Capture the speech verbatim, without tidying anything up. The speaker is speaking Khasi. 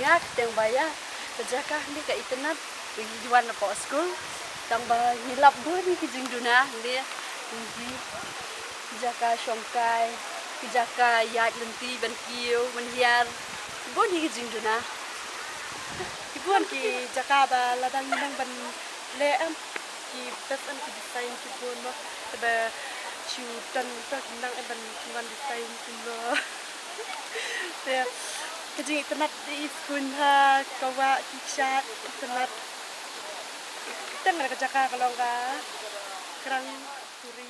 Nga teng ba ïa ka jaka hynne ka itynnad, ngi wan napoh skul, tang ba ngi lap bun ki jingduna hynne, ki jaka shongkai, ki jaka ïaid lynti ban kiew ban hiar, bun ki jingduna. Ki bun ki jaka ba lada ngi nang ban leh em, ki best em ki design ki bun mo, ba shu don to ki nang em ban wan design ki mo. Te ka jingitynnad i skul ha ka wah ki kshaid itynnad. Tang ka jaka ka long ka krang turi.